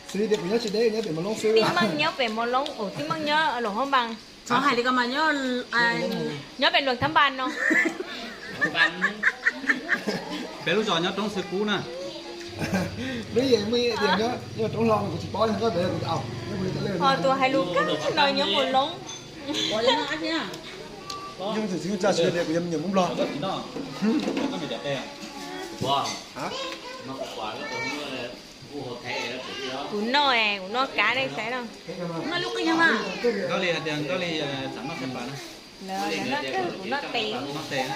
Xws li tias kuv nyob tsis deb, nyob pem Mos Loob xwb. Tij Meej nyob pem Mos Loob, Tij Meej nyob Luam Hab Npas. Txhob hais li ko mas nyob, nyob pem Luam Thab Npas no. Peb lub zos nyob roob Xwb Kub na. Lub yeej muaj ib tias nyob roob hlo kuv tsis paub, kuv tsis paub. Ho tus hais lus kawg no nyob Mos Loob. Yeej tsis tsa sw tias kuv yog me nyuam Hmoob Nplog. Kuv noj, kuv noj kav nej saib no. Nkauj Lis hais tias Nkauj Lis xav noj khaib pas na. Lawv noj kawg, kuv noj tes.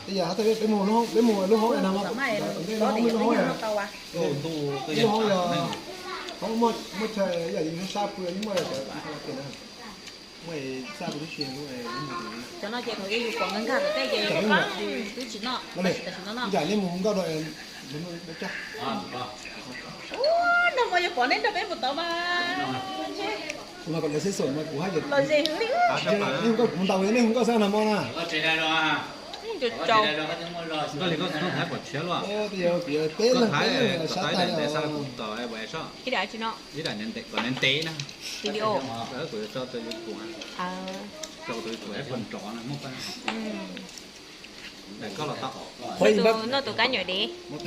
Ib yam peb mus lub hoob no, lub hoob yog, muaj chaw ib yam li sab pw, muaj cov ib na. Muaj sab pw tib si. Cov no ces thaum ub yus pom nkag nkag tom tej ces twb tsis noj, tab sis tam sim no noj. Ib yam li mus hu nkauj rau Ub, nag hmo yog pom neb nrog peb mus tod mas. Kuv mas kom lawv seb xom mas kuv haj yam los ze hwv li. Nej hu nkauj kuv mus ntaus, nej hu nkauj xab nag hmo na. Nkauj li koj tsis noj Thaib pom tshiab luaj. Kuv Thaib sab tag li os. Ib dam tsis no. Ib dam kom ntev ntev na. Video. Kuv yuav tso rau YouTube. Rau tus YouTube es pog nrov na muaj pab. Koj los tau. Noj tus kab nyuam div. Noj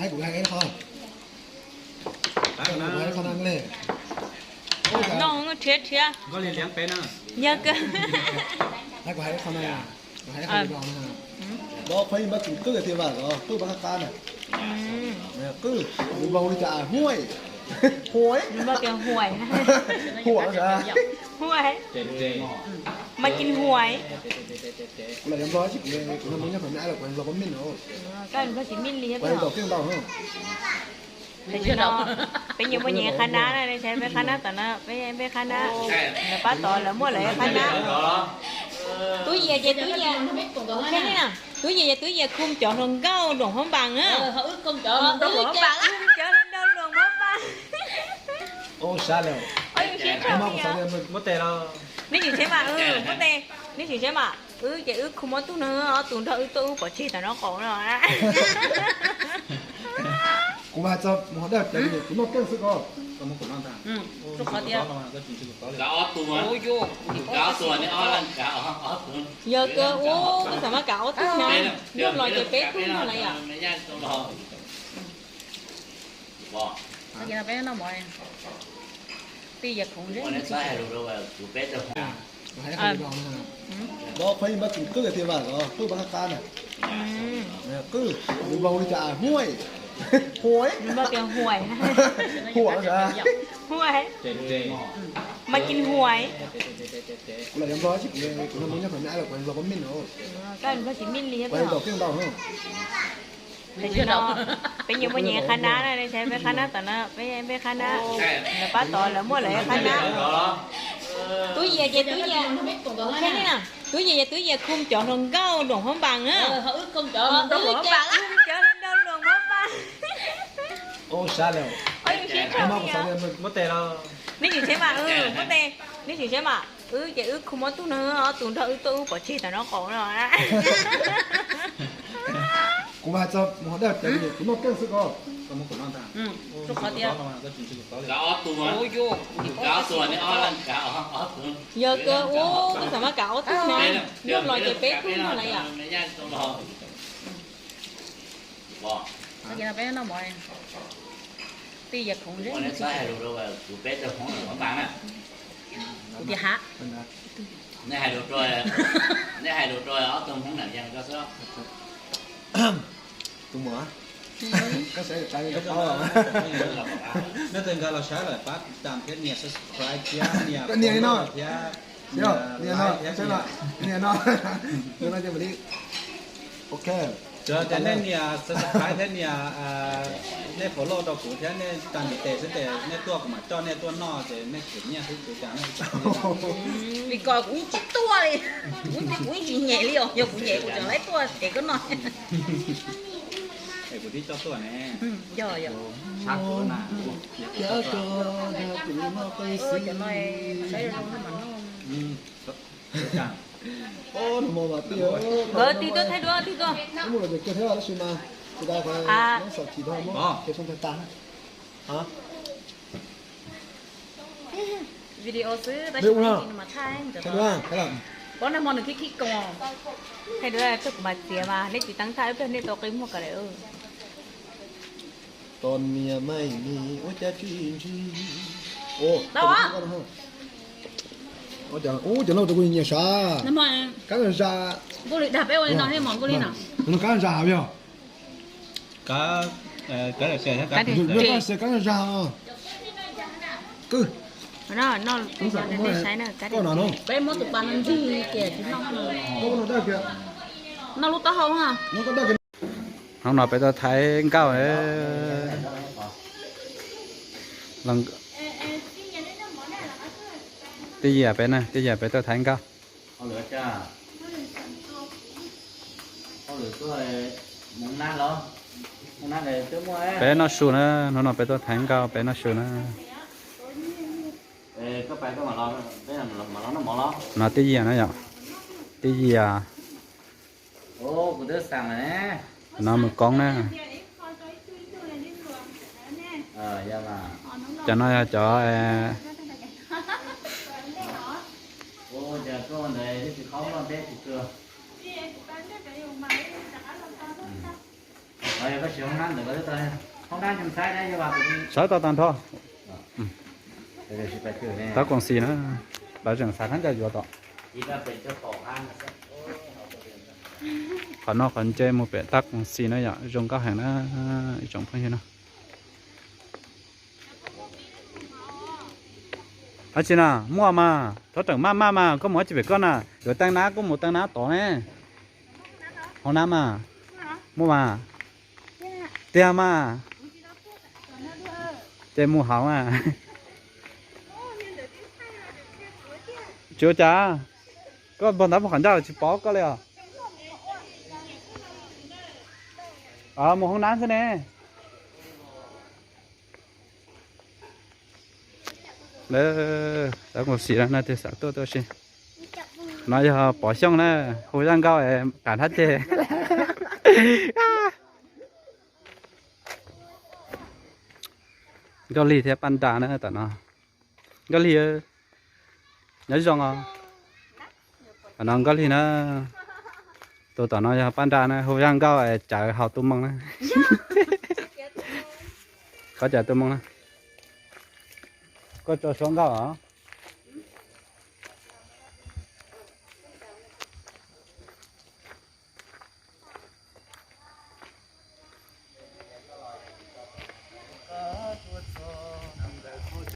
rhiab rhiab. Yog kawg. Qhov ib npab kws qwj tiag vas os, qwj npab qab qab na. Qwj, npau li cas, huaj, huaj, huaj, huaj, mas kis huaj. Kuv lam yog Nplog tsis, kuv, kuv Nplog nyob qhov me ab los kuv Nplog pab mij no. Koj Nplog tsis mij li. Kuv Nplog keej ntau. Peb nyias muaj nyias qhab nab na, peb qhab nab tom no, peb qhab nab, lawv pab tod lawv muaj lawv qhab nab. Tub Yias ces Tub Yias, Tub Yias ces Tub Yias khu cov hluas nkauj Luam Hab Npas na. Wb ces khu cov hluas nkauj Luam Hab Npas. Muab tes los. Nej tsis tsheb mas, muab tes, nej tsis tsheb mas, wb ces wb khu muab tug no ob tug nrog wb tuaj wb pov tseg tom no qaum no. Kuv mas tso mus hov daj, kuv noj keej xwb ko. Yog kawg, ub, koj xav mas kav ob tug na, nyob los ces peb tug no na yom. Peb noj mov, tij yam khoom ze. Qhov ib npab kws qwj tiag vas os, qwj npab qab qab na. Qwj, npau li cas, huaj, huaj, huaj, huaj, mas kis huaj. Kuv lam yog Nplog tsis, kuv, kuv Nplog nyob qhov me ab los kuv Nplog pab mij no. Koj Nplog tsis mij li. Kuv Nplog keej ntau. Tam sim no peb nyias muaj nyias qhab nab na, peb qhab nab tom no, peb qhab nab, lawv pab tod lawv muaj lawv qhab nab. Tub Yias ces Tub Yias, Tub Yias ces Tub Yias khu cov hluas nkauj Luam Hab Npas na. Wb ces khu cov hluas nkauj Luam Hab Npas. Muab tes los. Nej tsis tsheb mas, muab tes, nej tsis tsheb mas, wb ces wb khu muab tug no ob tug nrog wb tuaj wb pov tseg tom no qaum no. Kuv mas tso mus hov daj, kuv noj keej xwb ko. Yog kawg, ub, koj xav mas kav ob tug na, nyob los ces peb tug no na yom. Peb noj mov, tij yam khoom ze. Kuv tias ha. Nej hais lus rau ob tug Hmoob nam yees ko xwb. Tus muam, koj saib, koj paub. Nej tus nkawd los saib lawm pab tam thiab nias subscribe thiab nias li no thiab nias no, nias no, nias no. Ok. Tsuas tias nej nias subscribe thiab nias, nej follow rau kuv thiab nej tag ntiv tes xwb ces nej tuaj kuv mam coj nej tuaj noj ces nej khwv nyiaj xwb kuv cas nej. Vim ko kuv yeej tsis tuaj li, kuv yeej tsis nyem li os, yog kuv nyem kuv tseem laib tuaj ces koj noj. Es kuv twb coj tuaj ne. Yog, yog. Nkawd tig tuaj thaij duab tig tuaj. Video xwb tab sis mas thaij ntawd. Pab nag hmo nws khib khib koos. Thaij duab tug kuv mas txiav mas nej tsis teeb thaij ib pliag nej tau qi muag kav liam. Tos niam mas ua cas tsis ntsib. Tau. Ub, cov no kuv nyiam sav. Kab zag. Nkuj li dag peb ua li no, mos nkuj li no. Kab zag yog. Kab zag. Peb muab tus pas no ntxig li tias tsis noj. Noj lub taub hau. Hnub no peb tuaj thaiv nkauj. Twj yam peb na, twj yam peb tuaj thaiv nkauj. Peb noj su na, hnub no peb tuaj thaiv nkauj peb noj su na. No twj yam na yom, twj yam. No mus koob na. Cov no yog cov, sawv tau tag nrho. Tab koom xis na, lawv tseem xav khaub ncaws yuav tom. Qhov no qhov nce mus pem tab koom xis na yom, zoo nkauj heev na, ib tsoom phooj ywg na. Dab tsi na, muaj mas, rov tseem maj maj mas, koj mus dab tsi pem koj na, yuav teeb nab koj mus teeb nab tod ne. Hauv nab mas, muaj mas, tiag mas, ces mus hauv mas. Tsis ua cas, koj npog ntav npog qhov ncauj tsis pom koj li os. Mus hauv nab xwb ne. Tab koom xis no tias xav tuaj tuaj si. No yog Pov Xyooj na, hu zaj nkauj es qas nrab ceg. Nkauj Lig thiab Paj Nra na tom no. Nkauj Lig, nyob zoo os. Tom no Nkauj Lig na. Tus tom no yog Paj Nra na, hu zaj nkauj es cawv haus tu moo na. Koj cawv tu moo na. Koj tso suab nkauj os.